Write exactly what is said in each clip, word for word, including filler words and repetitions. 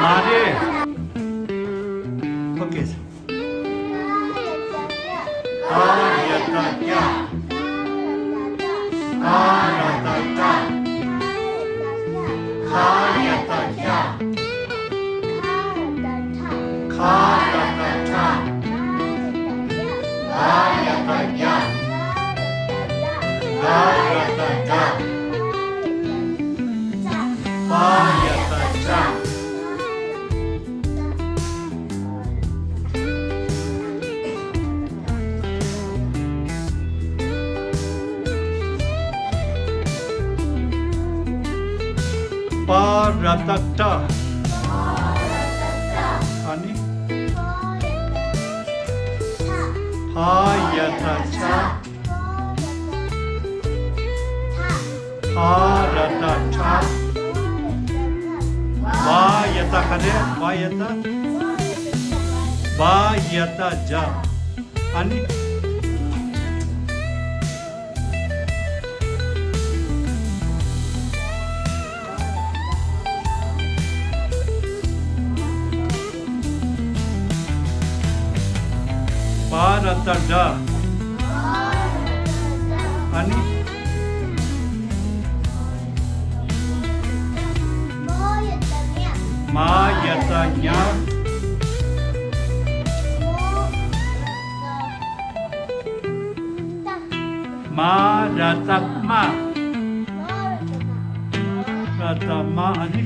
མ་རེད། ཨོ་ཁེ། ག་ཡ་བཏགས་སྐྱ། ག་ར་བཏགས་སྐྲ། ག་ཡ་བཏགས་སྐྱ། ཁ་ར་བཏགས་ཁྲ། ག་ཡ་བཏགས་རྒྱ། ག་ར་བཏགས་རྒྱ། པ་ཡ་བཏགས་པྲ། པ་ར་བཏགས་པྲ། ཨ་ནི། ཕ་ཡ་བཏགས་ཕྱ། ཕ་ར་བཏགས་ཕྲ། བ་ཡ་བཏགས་ག་རེ། བ་ཡ་བཏགས། བ་ཡ་བཏགས་བྱ། ཨ་ནི། བ་ར་བཏགས་བྲ། ཨ་ནི། མ་ཡ་བཏགས་མྱ། མ་ར་བཏགས་མྲ། ར་བཏགས་མྲ། ཨ་ནི།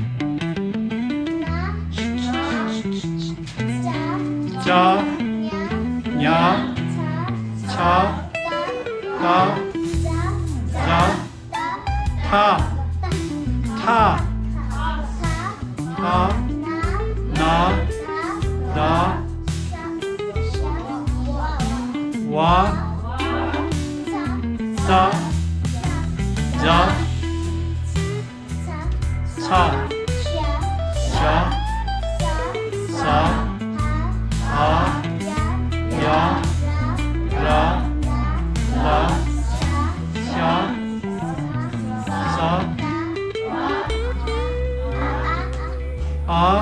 ཅ། ཉ། ཚ། ཏ། ཛ། ཐ། ཐ། ཐ། ན། ད། ཝ། ཙ། ཛ། ཚ། ཤ། ཟ། འ། ཡ། ར། ལ། ཤ། ཟ། འ།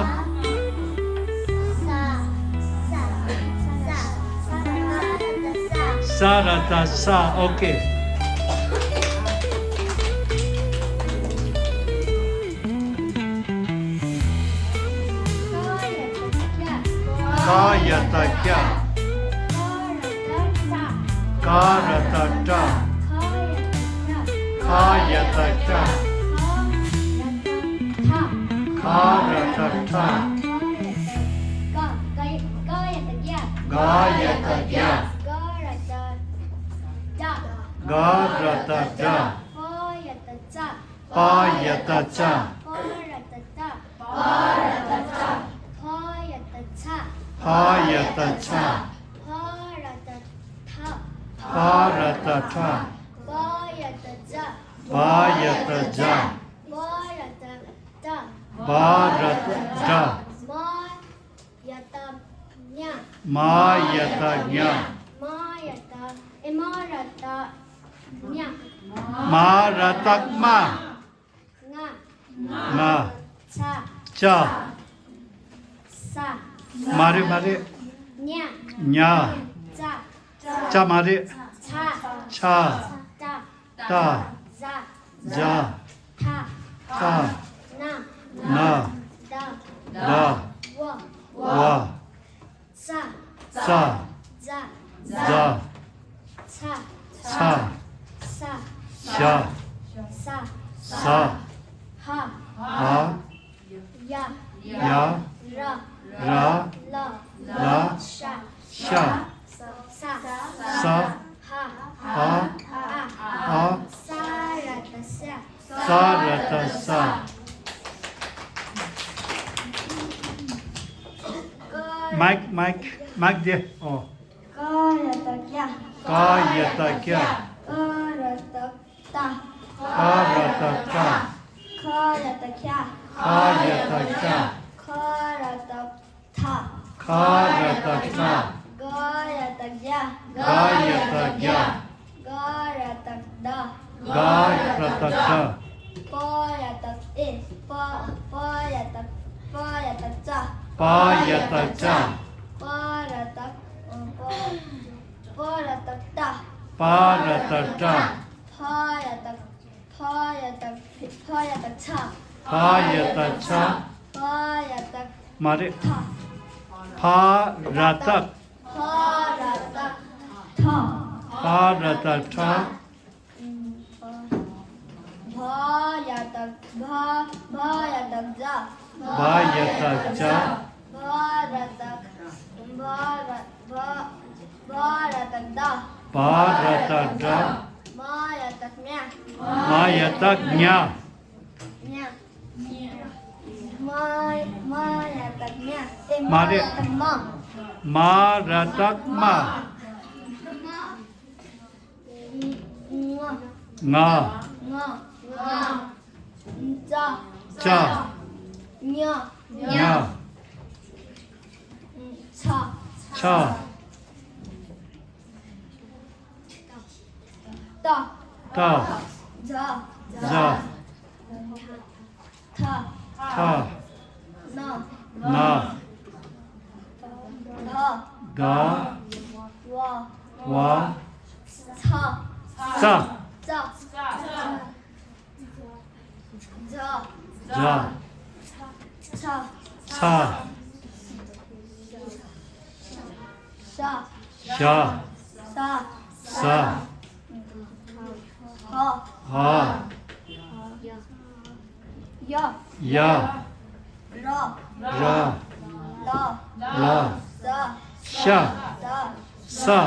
ས་ར་བཏགས་སྲ། ཨོ་ཁེ། ཀ་ཡ་བཏགས་ཀྱ། ཀ་ར་བཏགས་ཀྲ། ཁ་ཡ་བཏགས་ཁྱ། ཁ་ར་བཏགས་ཁྲ། ག་ཡ་བཏགས་གྱ། ག་ར་བཏགས་གྲ། ག་ར་བཏགས་གྲ། པ་ཡ་བཏགས་པ། པ་ཡ་བཏགས་པྲ། པ་ར་བཏགས་པྲ། པ་ར་བཏགས་པྲ། ཕ་ཡ་བཏགས་ཕྱ། ཕ་ཡ་བཏགས་ཕྱ། ཕ་ར་བཏགས་ཕྲ། ཕ་ར་བཏགས་ཕྲ། བ་ཡ་བཏགས་བྱ། བ་ཡ་བཏགས་བྱ། བ་ར་བཏགས་བྲ། བ་ར་བཏགས་བྲ། མ་ཡ་བཏགས་མྱ། མ་ཡ་བཏགས་མྱ། མ་ཡ་བཏགས་ཨེ་མ་ར་བཏགས་མྱ། མ་ར་བཏགས་མྱ། ང་། ང་། ཚ། ཅ། ས། མ་རེད་མ་རེད། ཉ། ཉ། ཙ། ཅ་མ་རེད། ཚ། ཆ། ཏ། ཏ། ཛ། ཛ། ཐ། ཐ། ན། ན། ད། ད། ཝ། ཝ། ཙ། ཙ། ཛ། ཛ། ཚ། ཚ། ས། ཤ། ས། ས། ཧ། ཧ། ཡ། ཡ། ར། ར། ལ། ལ། ཤ། ཤ། ས། ས། ཧ། ཧ། ཨ། ཨ། ས་ར་བཏགས་སྲ། ས་ར་བཏགས་སྲ། མའིཀ་མའིཀ་མའིཀ་དེ། ཨོ། ཀ་ཡ་བཏགས་ཀྱ། ཀ་ཡ་བཏགས་ཀྱ། ཀ་ར་བཏགས་ཀྲ། ཀ་ར་བཏགས་ཀྲ། ཁ་ཡ་བཏགས་ཁྱ། ཁ་ཡ་བཏགས་ཁྱ། ཁ་ར་བཏགས་ཁྲ། ཁ་ར་བཏགས་ཁྲ། ག་ཡ་བཏགས་གྱ། ག་ཡ་བཏགས་གྱ། ག་ར་བཏགས་གྲ། ག་ར་བཏགས་གྲ། པ་ཡ་བཏགས་པྲ། པ། པ་ཡ་བཏགས་ པ་ཡ་བཏགས་པ། པ་ཡ་བཏགས་པ། པ་ར་བཏགས་པ། པ་ར་བཏགས་པ། པ་ར་བཏགས་པ། ཕ་ཡ་བཏགས། ཕ་ཡ་བཏགས། ཕ་ཡ་བཏགས་ཕྱ། ཕ་ཡ་བཏགས་ཕྱ། ཕ་ཡ་བཏགས། མ་རེད། ཕ་ར་བཏགས། ཕ་ར་བཏགས་ཕྲ། ཕ་ར་བཏགས་ཕྲ། བ་ཡ་བཏགས་བྷ། བ་ཡ་བཏགས་བྷྱ། བ་ཡ་བཏགས་བྷྱ། བ་ར་བཏགས་བྷ་ར། བ་བ་ར་བཏགས་བྷྲ། བྷ་ར་བཏགས་བྷྲ། མ་ཡ་བཏགས་མྱ། མ་ཡ་བཏགས་མྱ། མྱ། མ་མ་ཡ་བཏགས་མྱ། ཨེ་མ་མ་རེད། ཡ་བཏགས་མ། མ་ར་བཏགས་མ། ང་། ང་། ང་། ང་། ཙ། ཙ། ཉ། ཉ། ཚ། ཚ། ཏ། ཏ། ཛ། ཛ། ཐ། ཐ། ན། ན། ད། ད། བ། བ། ཚ། ཚ། ཙ། ཛ། ཛ། ཚ། ཚ། ཤ། ཤ། ས། ས། ཧ། ཧ། ཡ། ཡ། ར། ར། ལ། ལ། ས། ཤ། ས། ས།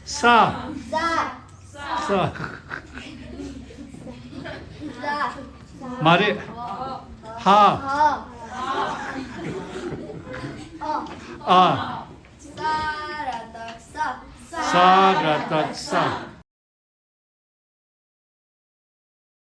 ས། ས། ས། མ་རེད། ཧ། ཧ། ཨ། ཨ། ས་ར་བཏགས་སྲ། ས་ར་བཏགས་སྲ།